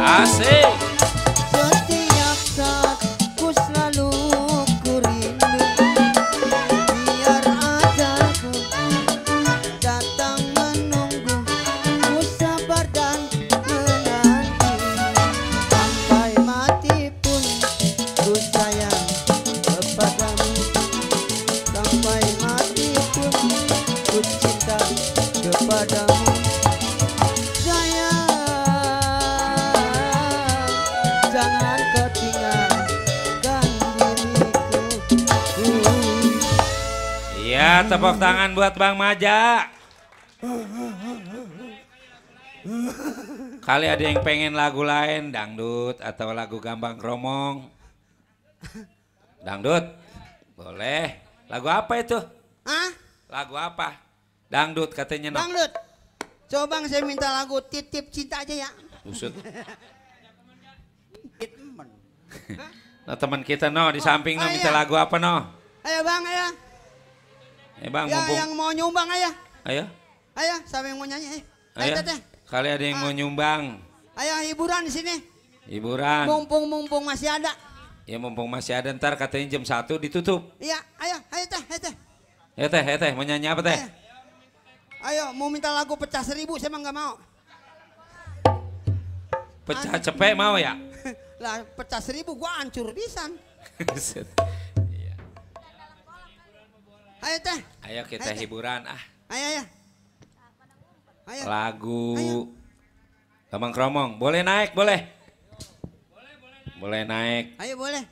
Asik. Setiap saat ku selalu ku rindu, biar ajalku datang menunggu, ku sabar dan menanti, sampai mati pun ku sayang kepadamu, sampai mati pun ku cinta kepadamu. Jangan kau tinggalkan diriku. Iya, tepuk tangan buat Bang Maja. Kali ada yang pengen lagu lain, dangdut atau lagu Gambang Kromong. Dangdut, boleh. Lagu apa itu? Hah? Lagu apa? Dangdut katanya. Bang Lut, coba Bang saya minta lagu Titip Cinta aja ya. Usut. Nah teman kita no di samping no minta lagu apa no? Ayo Bang, ayo. Bang Ya, mumpung. yang mau nyumbang ayo. Ayo. Ayo, siapa yang mau nyanyi? Ayo. Teteh. Kali ada yang mau nyumbang. Ayo hiburan di sini. Hiburan. Mumpung masih ada. Ya mumpung masih ada, ntar katanya jam 1 ditutup. Iya, ayo teh, teh. Ya teh, mau nyanyi apa teh? Ayo, mau minta lagu pecah 1000 saya mah nggak mau. Pecah cepet mau ya? Lah pecah 1000 gua hancur pisan. Iya. Ayo teh. Ayo kita Ayo, teh. hiburan ah. Ayo. Ayo. Lagu Ayo. Gambang Kromong, boleh naik boleh? Boleh naik. Ayo boleh.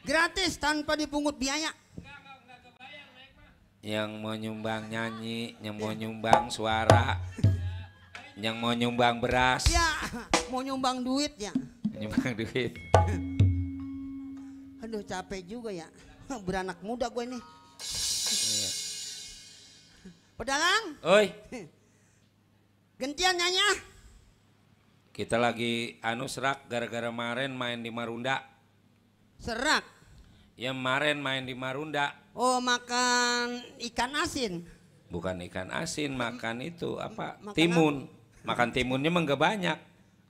Gratis tanpa dipungut biaya. Yang mau nyumbang nyanyi, yang mau nyumbang suara, yang mau nyumbang beras, Ya, mau nyumbang duit ya. nyumbang duit. Aduh capek juga ya. Beranak muda gue nih. Pedalang, Oi, gantian nyanyi ah. kita lagi serak gara-gara kemarin main di Marunda. Serak. Ya kemarin main di Marunda. Oh makan ikan asin. Bukan ikan asin, makan itu apa? Makan Timun. Makan timunnya emang gak banyak.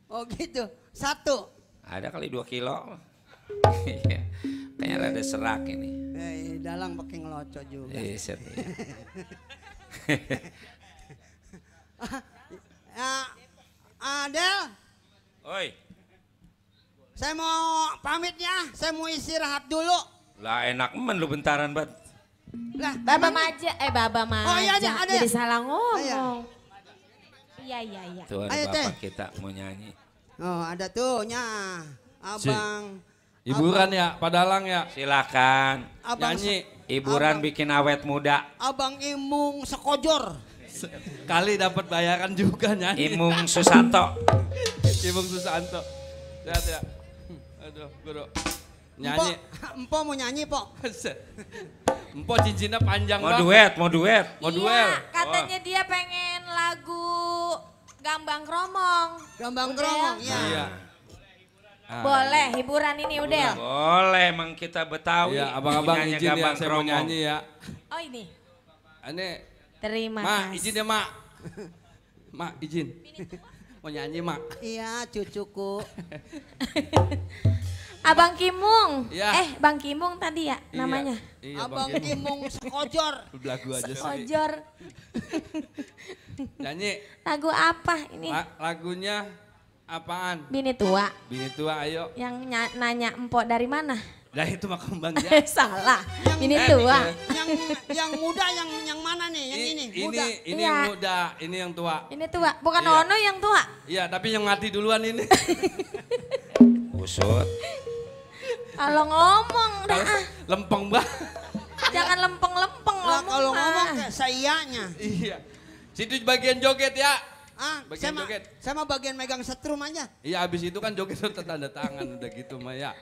Oh gitu. 1. Ada kali 2 kilo. Iya. Kayaknya rada serak ini. Dalang pakai ngelocok juga. Set, iya. Adel, Oi, saya mau pamit ya. Saya mau istirahat dulu. lah enak men lu bentaran banget. Lah, Baba emang- Maja, Baba Maja. Oh, iya, ada. Jadi salah ngomong. Iya. Iya. Tuh ada Ayo, bapak Teh. kita mau nyanyi. Oh ada tuh nya. Abang. Hiburan ya, padalang ya. Silakan. Abang, Nyanyi. Hiburan Abang. bikin awet muda. Abang Imung Sekojor. Kali dapat bayaran juga nyanyi. Imung Susanto. Imung Susanto. Lihat ya. Aduh, guru. Nyanyi. Empo mau nyanyi, Po. Empo cincinnya panjang Mau banget. duet, mau duet. Mau Iya, duel. katanya dia pengen lagu Gambang Kromong. Gambang Udel. Kromong, ya. Iya. Ah, Boleh, hiburan ini Udel. Boleh, emang kita Betawi. Iya, abang-abang Nyanyi izin ya, Gambang saya mau Kromong. nyanyi ya. Oh ini, Ini, terima Mak, kasih. izin ya, Mak. Mak, izin. Mau nyanyi, Mak. Iya, cucuku. Abang Kimung. Iya. Bang Kimung tadi ya namanya. Iya, Abang Bang Kim. Imung Sekojor. Lagu aja sih. Ojor. Nyanyi. Lagu apa ini? Lagunya apaan? Bini tua. Bini tua, ayo. Yang nanya empok dari mana? Dah itu mah kembang ya. Salah. Yang- Bini tua. yang muda yang mana nih? Yang ini, muda. Ini Iya. yang muda, ini yang tua. Ini tua. Bukan Iya. Ono yang tua. Iya, tapi yang mati duluan ini. Usut. Kalau ngomong dah. Lempeng banget. Jangan lempeng-lempeng Lah, ngomong. kalau mah. ngomong kayak sayanya. Iya. Situ bagian joget ya. Saya Bagian mah joget. saya mah bagian megang setrum aja. Iya, abis itu kan joget udah tanda tangan udah gitu mah ya.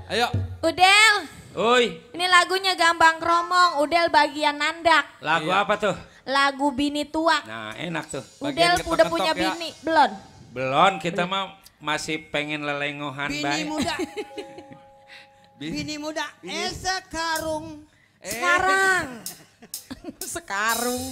Ayo. Udel, Oi, ini lagunya Gambang Kromong. Udel bagian nandak. lagu Iya. apa tuh? Lagu bini tua. Nah, enak tuh. Bagian Udel udah ketok-ketok punya ya. bini, belum? Belum, kita mah masih pengen lelengohan Bini baik. muda, Bi- bini muda. Sekarung. Sekarang. Sekarung.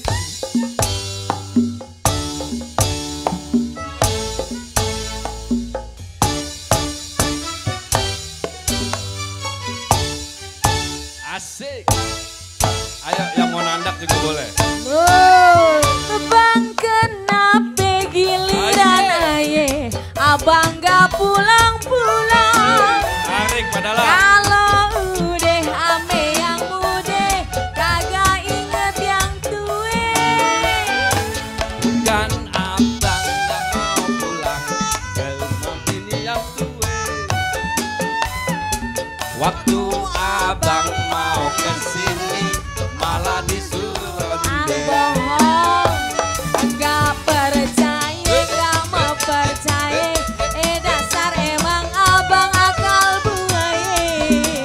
Waktu abang mau kesini malah disuruh bohong, gak percaya, gak mau percaya. Dasar emang abang akal buaya.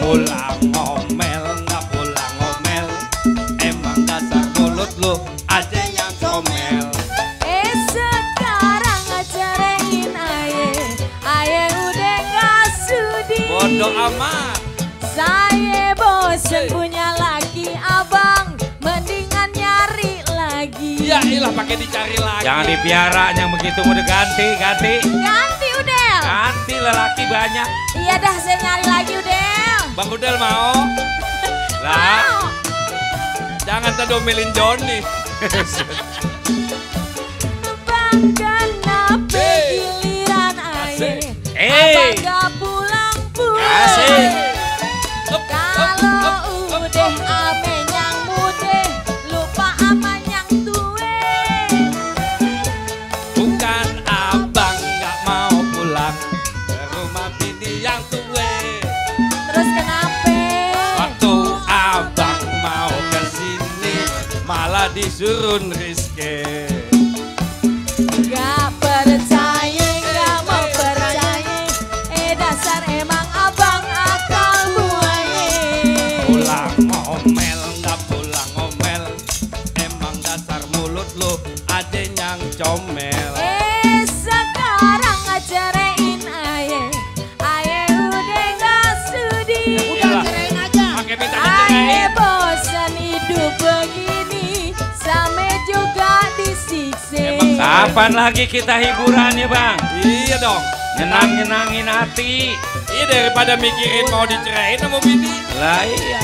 pulang ngomel, nggak pulang ngomel. Emang dasar mulut lu aja yang ngomel. Sekarang ngecerein aye udah gak sudi. Bodoh amat. Saya bosen punya laki abang, mendingan nyari lagi. Ya ilah pakai dicari lagi. Jangan dipiara yang begitu udah ganti. Ganti Udel. Ganti lelaki banyak. Iya dah saya nyari lagi Udel. Bang Udel mau? Lah, Mau. jangan terdomelin Joni. Bang kenapa Hey. giliran aye? Hey. Abang gak pulang-pulang. Asik. Kalau udah ame yang muda, lupa ama yang tua. Bukan abang nggak mau pulang ke rumah bini yang tua. Terus kenapa? Waktu abang mau kesini malah disuruh Rizky. Gak percaya, gak mau percaya. Dasar emang abang akal buaya. Pulang ngomel, nggak pulang ngomel. Emang dasar mulut lu aja yang comel. Sekarang ngecerein aye udah gak sudi. Udah cerain aja. Pakai minta Aye dicerain. bosan hidup begini, sama juga disiksa. Emang Kapan lagi kita hiburan ya bang? Iya dong. Nyenangin hati. Iya daripada mikirin mau dicerain sama bini. Lah iya.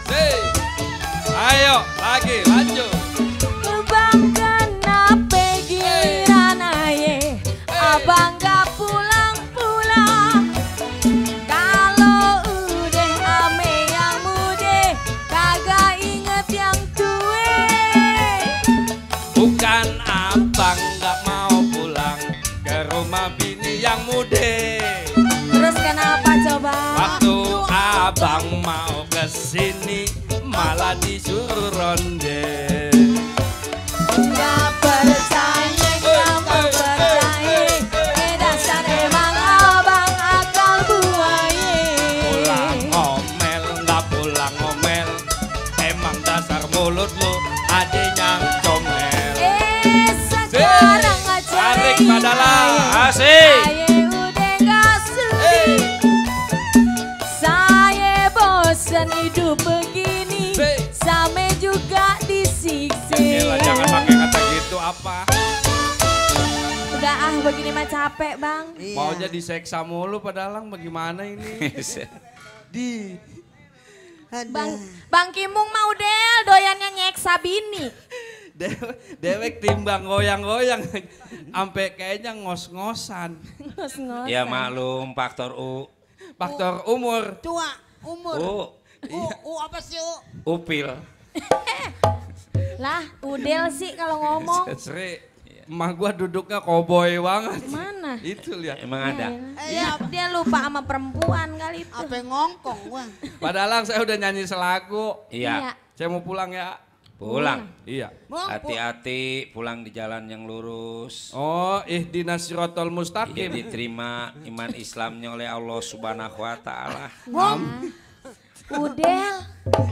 Hey. Ayo lagi lanjut. Bang kenapa giliran aye, abang gak pulang-pulang. Kalau udah ame yang muda, kagak inget yang tua. Bukan abang nggak mau pulang ke rumah bini yang muda. Terus kenapa coba? Waktu abang mau kesini malah disuruh ronde. Gak percaya, gak mau percaya. Dasar emang abang akal buaya. Pulang ngomel, nggak pulang ngomel. Emang dasar mulut lu aja yang comel. Sekarang Tarik ngecerein Madala. Asik. aye udah gak sudi. Saya bosan hidup begini, Hey. sama juga disiksa. Gila, jangan pakai kata gitu apa? Udah begini mah capek bang. Iya. Maunya diseksa mulu padahal bagaimana ini? Di Bang, Bang Kimung mah udel doyannya nyeksa bini. dewek timbang goyang-goyang sampai kayaknya ngos-ngosan. Ngos-ngosan. Ya maklum faktor Faktor umur. Tua, umur. Apa sih upil. Lah, udel sih kalau ngomong. Sri, emak gua duduknya koboi banget. Mana? Itu lihat. Emang ada. Dia lupa sama perempuan kali itu. Apa ngongkong gua. Padahal saya udah nyanyi selagu. Iya. Saya mau pulang ya. Pulang. Iya. Hati-hati pulang di jalan yang lurus. Oh, ihdinas siratal Iya mustaqim. diterima iman Islamnya oleh Allah Subhanahu wa taala. Udel.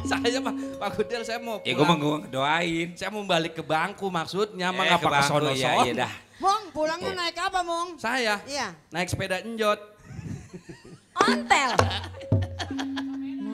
Saya Pak Gudel saya mau Ya gue pulang. doain. Saya mau balik ke bangku maksudnya, mah ke ngapa ke bangku, sono ya, iya dah. Mong, pulangnya naik apa, Mong? Saya Iya. naik sepeda enjot. Ontel.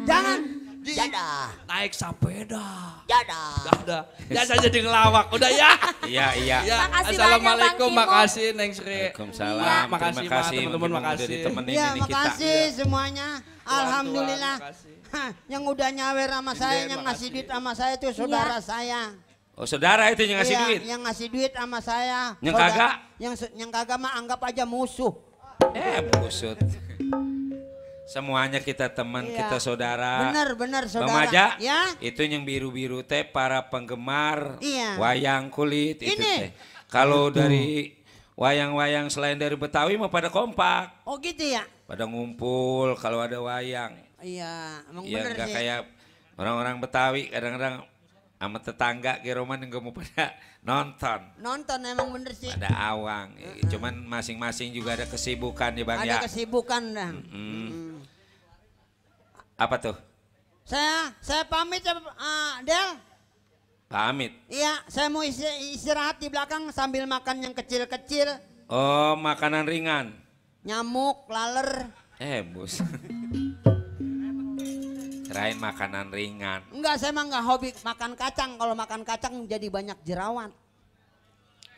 Jangan. Jadah. Naik sepeda. Jadah. Udah. Ya saya jadi ngelawak. Udah ya. Iya, iya. Ya, Makasih assalamualaikum, banyak, Bang Kimo. makasih Neng Sri. Waalaikumsalam. Iya. Makasih, Terima kasih teman-teman, mungkin makasih. udah ditemenin Iya, ini kita. makasih semuanya. Alhamdulillah. makasih. Hah, yang udah nyawer sama saya, Gede, yang ngasih makasih. duit sama saya itu saudara saya. Oh saudara itu yang ngasih Iya, duit? yang ngasih duit sama saya. Yang Saudara- kagak? Yang kagak mah anggap aja musuh. Busut. Semuanya kita teman, Iya. kita saudara. Bener saudara. Bang Maja, Ya. itu yang biru-biru teh para penggemar Iya. wayang kulit itu Ini. teh. Kalau dari wayang-wayang selain dari Betawi mah pada kompak. Oh gitu ya? Pada ngumpul kalau ada wayang. Iya, emang Ya bener nggak sih. kayak orang-orang Betawi kadang-kadang sama tetangga ke Roman yang gak mau pada nonton. Nonton emang bener sih. Pada awang. Cuman masing-masing juga ada kesibukan ya Bang ya. Ada kesibukan dah. Apa tuh? Saya pamit ya Del. Pamit. Iya, saya mau istirahat di belakang sambil makan yang kecil-kecil. Oh, makanan ringan. Nyamuk, laler. Bus. Kirain makanan ringan. Enggak, saya mah enggak hobi makan kacang. Kalau makan kacang jadi banyak jerawat.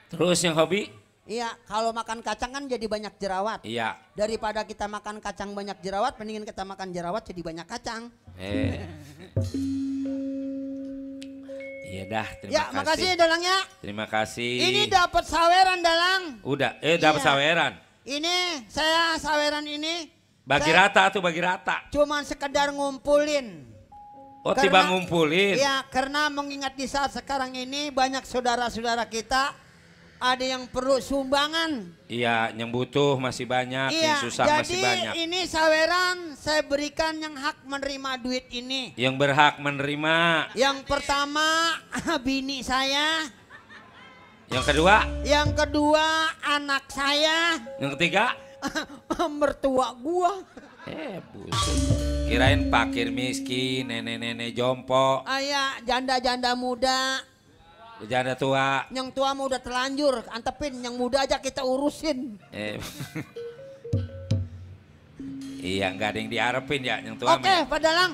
Terus yang hobi? Iya, kalau makan kacang kan jadi banyak jerawat. Iya. Daripada kita makan kacang banyak jerawat, mendingan kita makan jerawat jadi banyak kacang. Iya dah, terima Ya, kasih. makasih Dalang ya. Terima kasih. Ini dapat saweran Dalang. Udah, dapat Iya. saweran. Ini saya saweran ini. Bagi saya rata tuh, bagi rata. cuman sekedar ngumpulin. Oh, Karena- tiba ngumpulin. Iya, karena mengingat di saat sekarang ini banyak saudara-saudara kita ada yang perlu sumbangan. Iya, yang butuh masih banyak, yang susah jadi masih banyak. ini saweran saya berikan yang hak menerima duit ini. Yang berhak menerima. Yang pertama bini saya, Yang kedua, yang kedua anak saya, yang ketiga. mertua gua. Busuk. Kirain fakir miskin, nenek-nenek jompo, Ayah janda-janda muda, janda tua. yang tua mah udah terlanjur, antepin yang muda aja kita urusin. Iya, nggak ada yang diharapin ya, yang tua. Oke, Pak Dalang.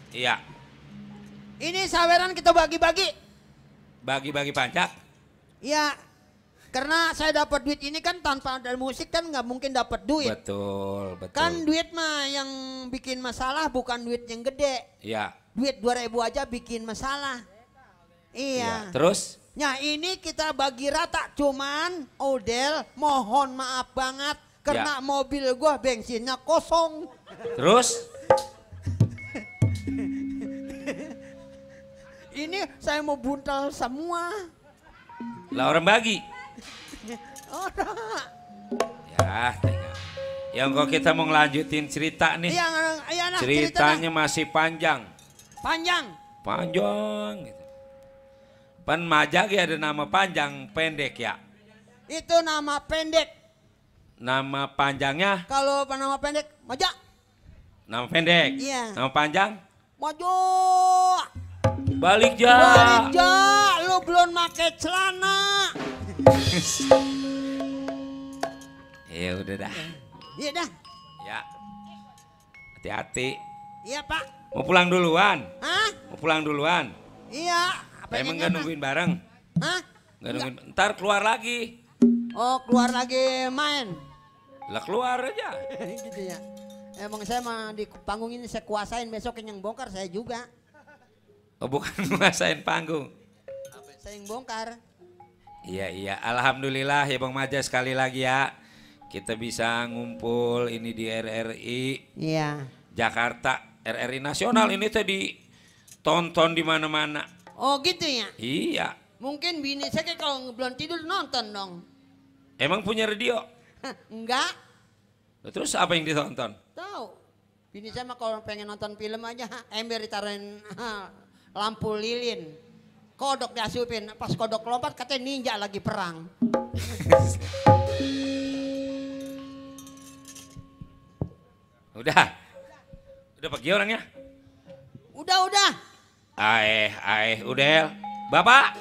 Iya, Ini saweran kita bagi-bagi. bagi-bagi pajak. Ya, karena saya dapat duit ini kan tanpa ada musik kan nggak mungkin dapat duit. Betul, betul. Kan duit mah yang bikin masalah bukan duit yang gede. Iya. Duit 2.000 aja bikin masalah. Iya. Terus? Nah ini kita bagi rata cuman Odel mohon maaf banget karena mobil gua bensinnya kosong. Terus? Ini saya mau buntal semua. Lah orang bagi. Orang. Ya, tengok. Yang kok kita mau ngelanjutin cerita nih. Iya, iya nah, Ceritanya cerita masih panjang. dah. Panjang. Panjang gitu. Pan Majagi ada nama panjang pendek ya. Itu nama pendek. Nama panjangnya Kalau nama pendek, Maja. nama pendek. Iya. Nama panjang Maju. balik ja. Balik ja, lu belum pakai celana. Ya udah dah. Iya dah. Ya. Hati-hati. Iya Pak. Mau pulang duluan? Hah? Mau pulang duluan? Iya. Emang pengennya gak nungguin bareng? mah. Hah? Gak nungguin. Ntar keluar lagi. Oh keluar lagi main. Lah keluar aja. Gitu ya. Emang saya mah di panggung ini saya kuasain, besok yang bongkar saya juga. Oh bukan nguasain panggung. Saya yang bongkar. Iya. Alhamdulillah ya Bang Maja sekali lagi ya. Kita bisa ngumpul ini di RRI Iya. Jakarta. RRI Nasional ini tadi tonton di mana-mana. Oh gitu ya. Iya. Mungkin bini saya kayak kalau belum tidur nonton dong. Emang punya radio? Hah, enggak. Terus apa yang ditonton? Tahu. Bini saya mah kalau pengen nonton film aja ember ditaruhin lampu lilin. Kodok diasupin, pas kodok lompat katanya ninja lagi perang. Udah pergi orangnya? Udah. Udel. Bapak,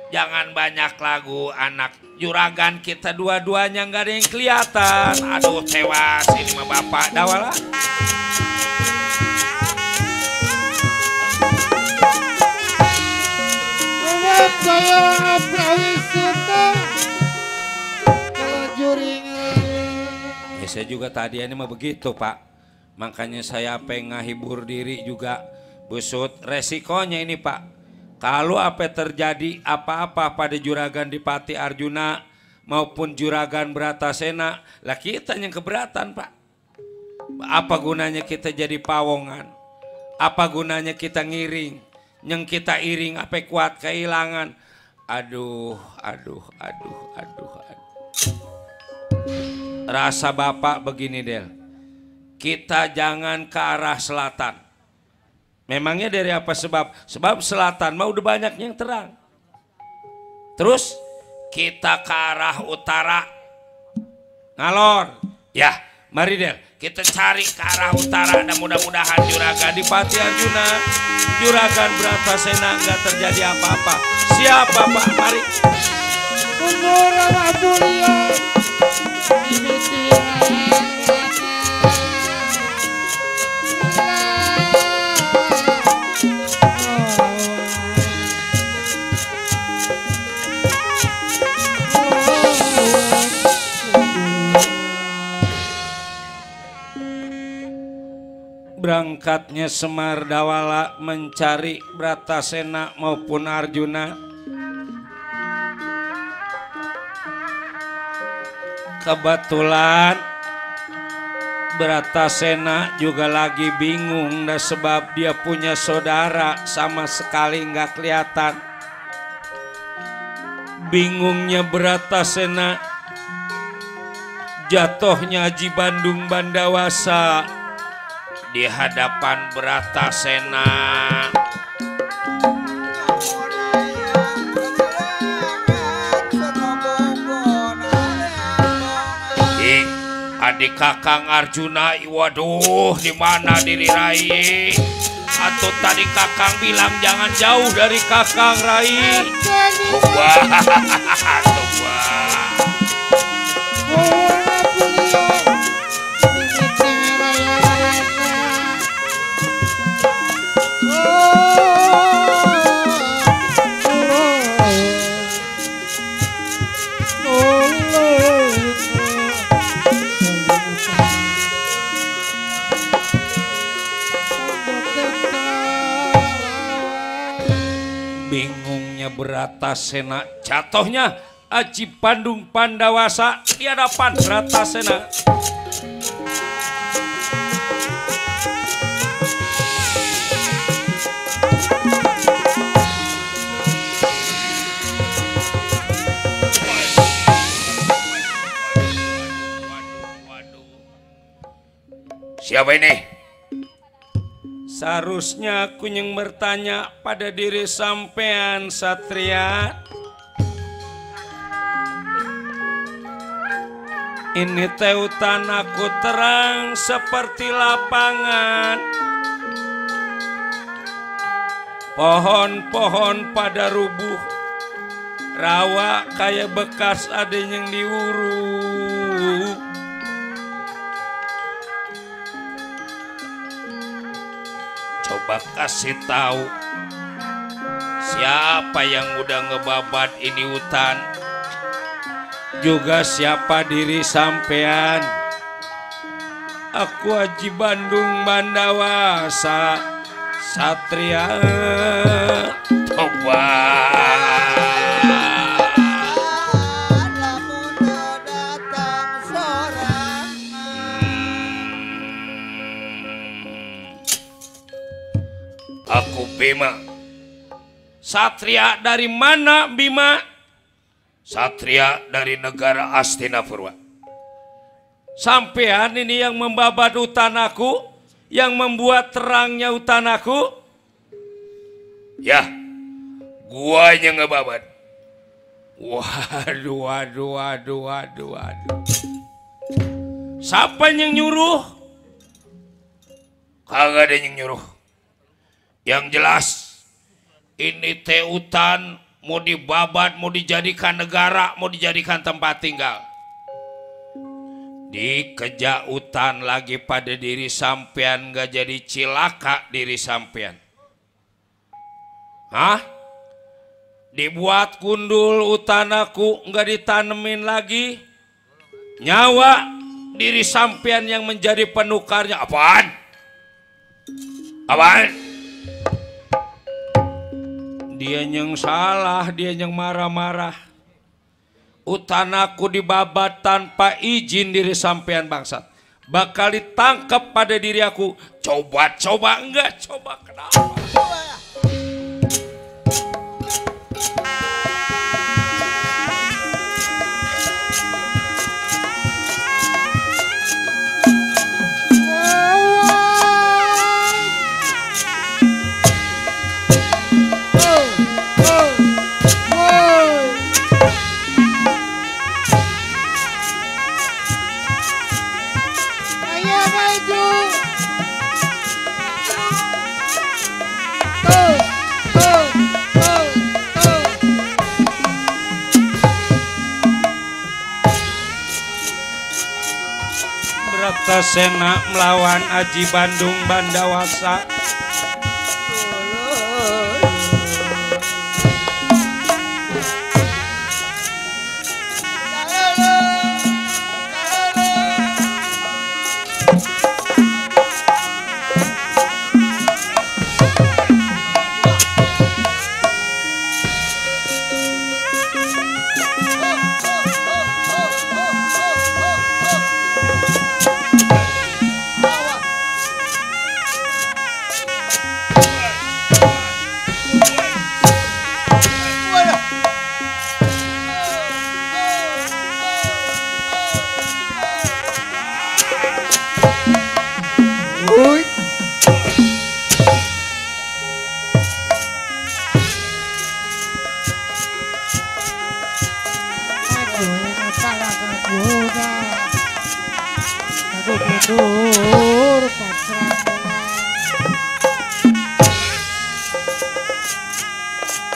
jangan banyak lagu anak juragan kita dua-duanya nggak ada yang kelihatan. Aduh tewas ini mah bapak dawala. Saya juga tadi ini mah begitu Pak. Makanya saya pengen ngahibur diri juga. Busut resikonya ini Pak. Kalau apa terjadi apa-apa pada juragan Dipati Arjuna maupun juragan Bratasena, lah kita yang keberatan Pak. Apa gunanya kita jadi pawongan? Apa gunanya kita ngiring? Yang kita iring apa kuat kehilangan? Aduh. Rasa Bapak begini, Del. Kita jangan ke arah selatan. Memangnya dari apa sebab? Sebab selatan mah udah banyak yang terang. Terus kita ke arah utara. Ngalor. Ya, mari Del. Kita cari ke arah utara dan mudah-mudahan Juragan Dipati Arjuna, Juragan Bratasena nggak terjadi apa-apa. Siap Bapak, mari. Berangkatnya Semar Dawala mencari Bratasena maupun Arjuna. Kebetulan Bratasena juga lagi bingung dah sebab dia punya saudara sama sekali nggak kelihatan. Bingungnya Bratasena, jatuhnya Aji Bandung Bandawasa di hadapan Bratasena. Adik Kakang Arjuna, waduh, di mana diri Rai? Atau tadi Kakang bilang jangan jauh dari Kakang Rai? Bingungnya Bratasena, jatuhnya Aji Bandung Pandawasa di hadapan Bratasena. Siapa ini? Seharusnya aku yang bertanya pada diri sampean, Satria. Ini teutan aku terang seperti lapangan. Pohon-pohon pada rubuh, rawa kayak bekas ada yang diuruk. Coba kasih tahu siapa yang udah ngebabat ini hutan, juga siapa diri sampean. Aku Aji Bandung Bandawasa, Satria. Coba aku Bima. Satria dari mana Bima? Satria dari negara Astinapurwa. Sampean ini yang membabat hutan aku, yang membuat terangnya hutan aku? Ya, gua yang ngebabat. Waduh. Siapa yang nyuruh? Kagak ada yang nyuruh. Yang jelas ini teh hutan mau dibabat, mau dijadikan negara, mau dijadikan tempat tinggal. Dikejak hutan lagi pada diri sampean, gak jadi cilaka diri sampean. Hah? Dibuat gundul hutan aku, gak ditanemin lagi. Nyawa diri sampean yang menjadi penukarnya. Apaan? Dia yang salah, dia yang marah-marah. Hutan aku dibabat tanpa izin diri sampean bangsat. Bakal ditangkap pada diri aku. Coba enggak, coba kenapa? Bratasena melawan Aji Bandung Bandawasa.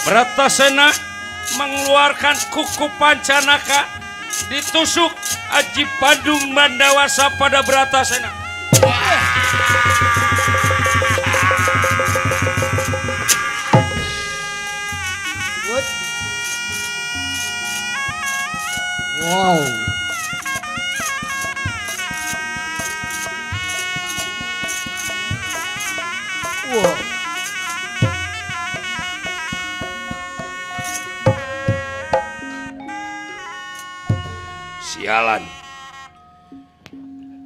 Bratasena mengeluarkan kuku Pancanaka, ditusuk Aji Bandung Bandawasa pada Bratasena. Wow. Wow. Sialan.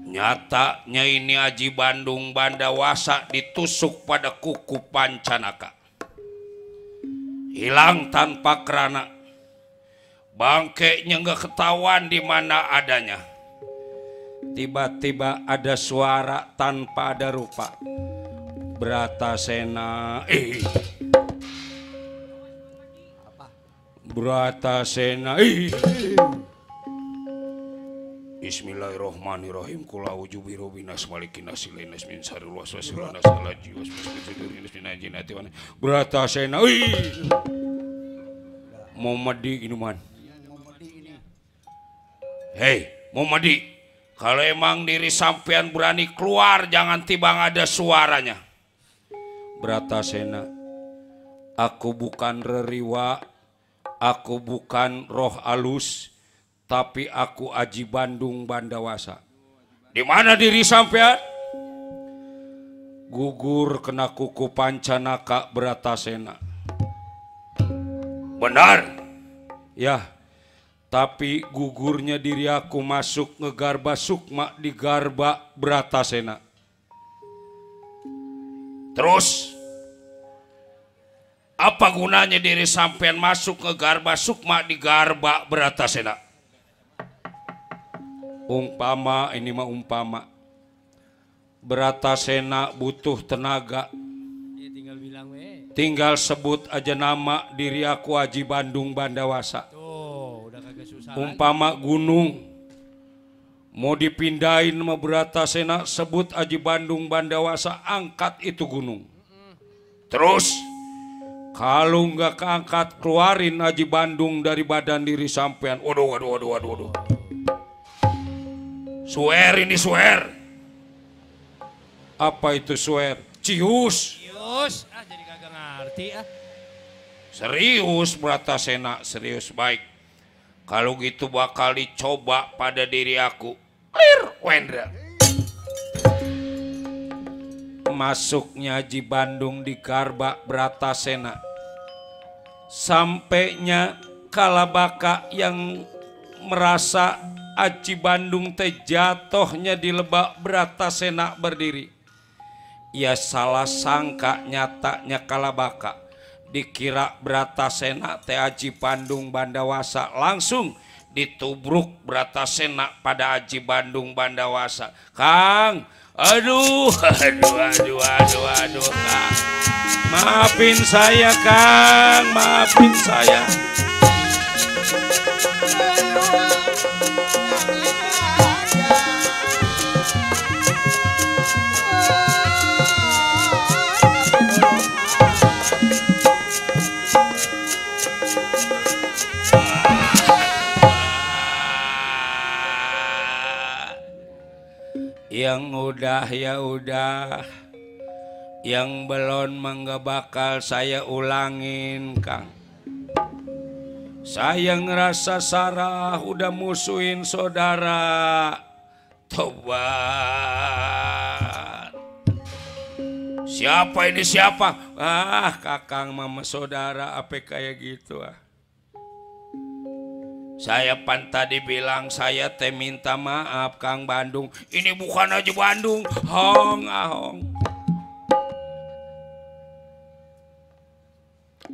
Nyatanya ini Aji Bandung Bandawasa ditusuk pada kuku Pancanaka. Hilang tanpa kerana. Bangkainya nggak ketahuan di mana adanya. Tiba-tiba ada suara tanpa ada rupa. Bratasena. Bratasena. Bismillahirrahmanirrahim. Kula uju biru binas malikin asilenas min sarul waswasilanas alaji waswasudurinas min ajinati wana. Bratasena. Momadi inuman. Hei, Momadi, kalau emang diri sampean berani keluar, jangan tiba ada suaranya. Bratasena, aku bukan reriwa, aku bukan roh alus, tapi aku Aji Bandung Bandawasa. Di mana diri sampean? Gugur kena kuku Pancanaka Bratasena. Benar? Ya. Tapi gugurnya diri aku masuk ngegarba sukma di garba Bratasena. Terus apa gunanya diri sampean masuk ngegarba sukma di garba Bratasena? Umpama, ini mah umpama. Bratasena butuh tenaga. Tinggal sebut aja nama diri aku Aji Bandung Bandawasa. Umpama gunung mau dipindahin sama Bratasena, sebut Aji Bandung Bandawasa, angkat itu gunung. Terus kalau nggak keangkat, keluarin Aji Bandung dari badan diri sampean. Waduh. Swear ini swear. Apa itu swear? Cius. Jadi kagak ngerti ah. Serius Bratasena, serius baik. Kalau gitu bakal dicoba pada diri aku. Lir, Wendra. Masuknya Aji Bandung di garba Bratasena. Sampainya Kalabaka yang merasa Aji Bandung teh jatohnya di lebak Bratasena berdiri. Ia salah sangka nyatanya Kalabaka. Dikira Bratasena teh Aji Bandung Bandawasa, langsung ditubruk Bratasena pada Aji Bandung Bandawasa. Kang, aduh Kang. Maafin saya Kang, maafin saya. Yang udah ya udah, yang belum mangga bakal saya ulangin Kang. Saya ngerasa Sarah udah musuhin saudara. Tobat. Siapa ini siapa? Ah, kakang mama saudara apa kayak gitu ah. Saya pan tadi bilang saya teh minta maaf Kang Bandung. Ini bukan aja Bandung, hong ahong.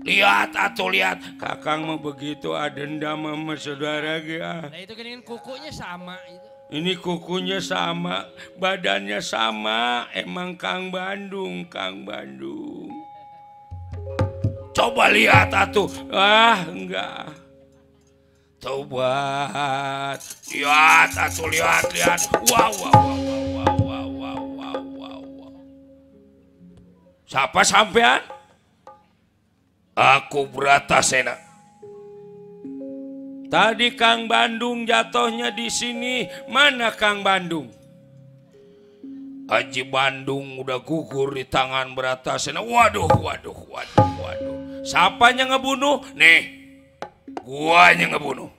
Lihat atuh lihat, kakang mau begitu dendam sama saudara gak? Nah itu kan kukunya sama itu. Ini kukunya sama, badannya sama, emang Kang Bandung, Kang Bandung. Coba lihat atuh, enggak. Tobat, lihat atuh lihat. Wow. Siapa sampean? Aku Bratasena. Tadi Kang Bandung jatuhnya di sini. Mana Kang Bandung? Haji Bandung udah gugur di tangan Bratasena. Waduh. Siapanya ngebunuh? Nih. Guanya ngebunuh.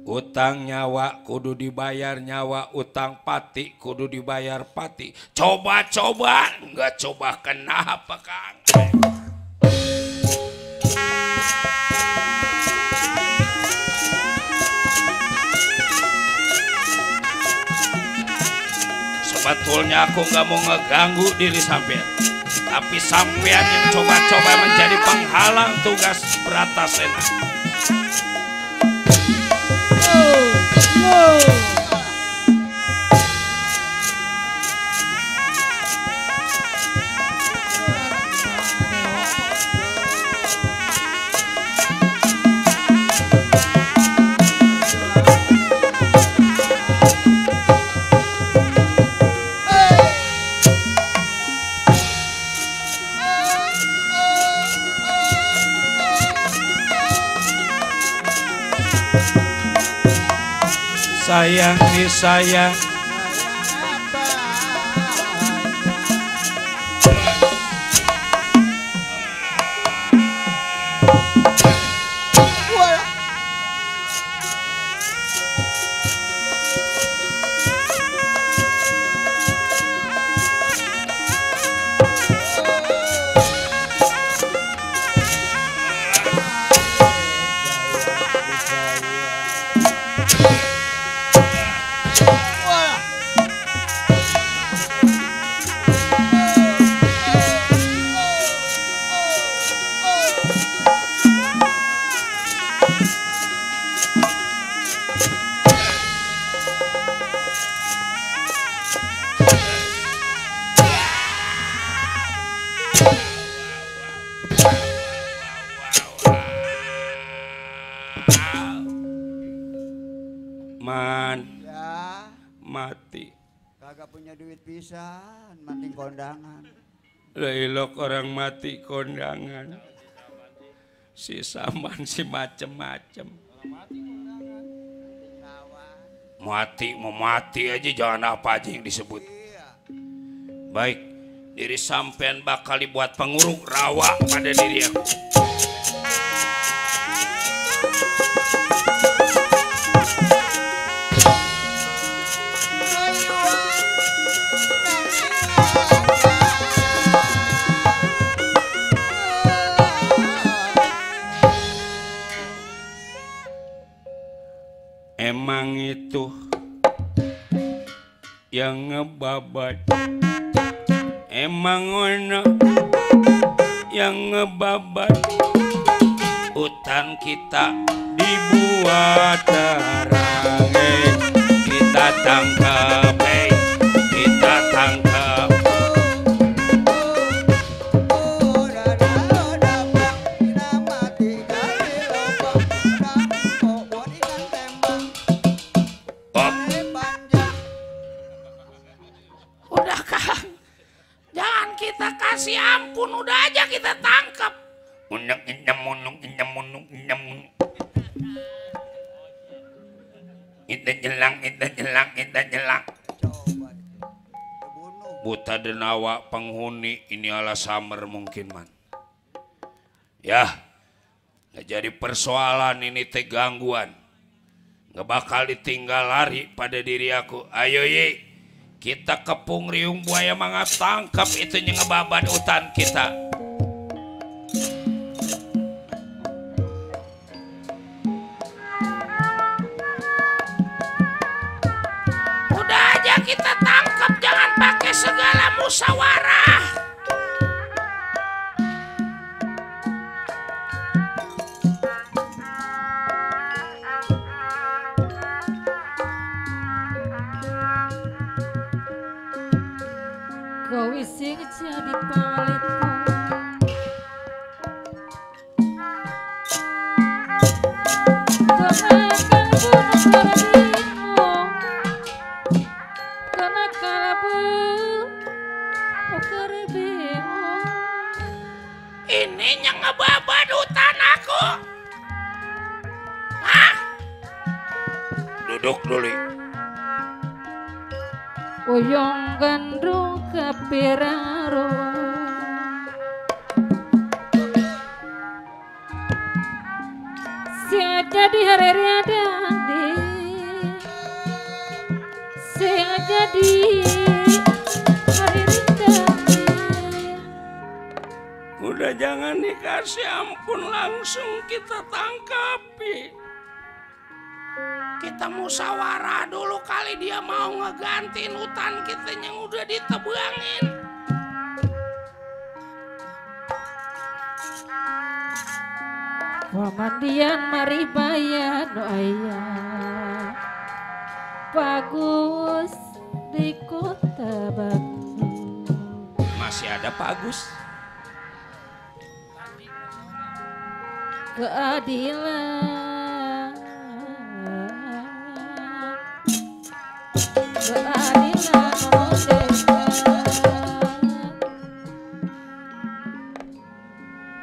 Utang nyawa kudu dibayar nyawa, utang pati kudu dibayar pati. Coba, enggak coba kenapa Kang? Sebetulnya aku nggak mau ngeganggu diri sampean, tapi sampean yang coba-coba menjadi penghalang tugas Bratasena. Sayangi saya. Man, Ya, mati. kagak punya duit pisan, mati kondangan. Leilok orang mati kondangan. Si Saman si macem-macem. Mati mau mati aja, jangan apa aja yang disebut. Baik, diri sampean bakal dibuat penguruk rawa pada diri aku. Emang itu yang ngebabat, emang ono yang ngebabat. Utang kita dibuat terang, kita tangkap, kita tangkap. Udah Kang, jangan kita kasih ampun, udah aja kita tangkap. Unang inam munung. Kita jelang. buta denawa penghuni ini ala summer mungkin man. Ya, nggak jadi persoalan ini teh gangguan. Nggak bakal ditinggal lari pada diri aku. Ayo ye, kita kepung riung buaya mangga tangkap itu ngebabat hutan kita. Udah aja kita tangkap, jangan pakai segala musyawarah. Kau isi jadi palitku. Ini yang ngebabat hutan aku. Hah? Duduk dulu. Uyong gandrung kapiraro. Sia jadi hari ada di. Sia jadi hari Udah jangan dikasih ampun, langsung kita tangkapi. Kita musyawarah dulu kali dia mau ngegantiin hutan kita yang udah ditebangin. Pamandian mari bayan ayah bagus di kota Batu. Masih ada Pak Agus. Keadilan, keadilan merdeka.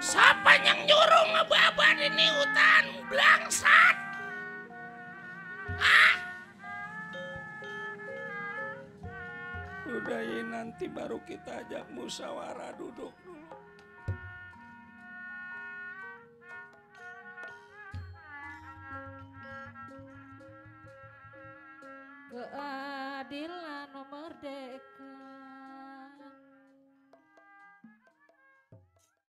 Siapa yang nyuruh ngebabat ini hutan blangsat? Hah? Udah ya, nanti baru kita ajak musyawarah, duduk dulu. Keadilan merdeka.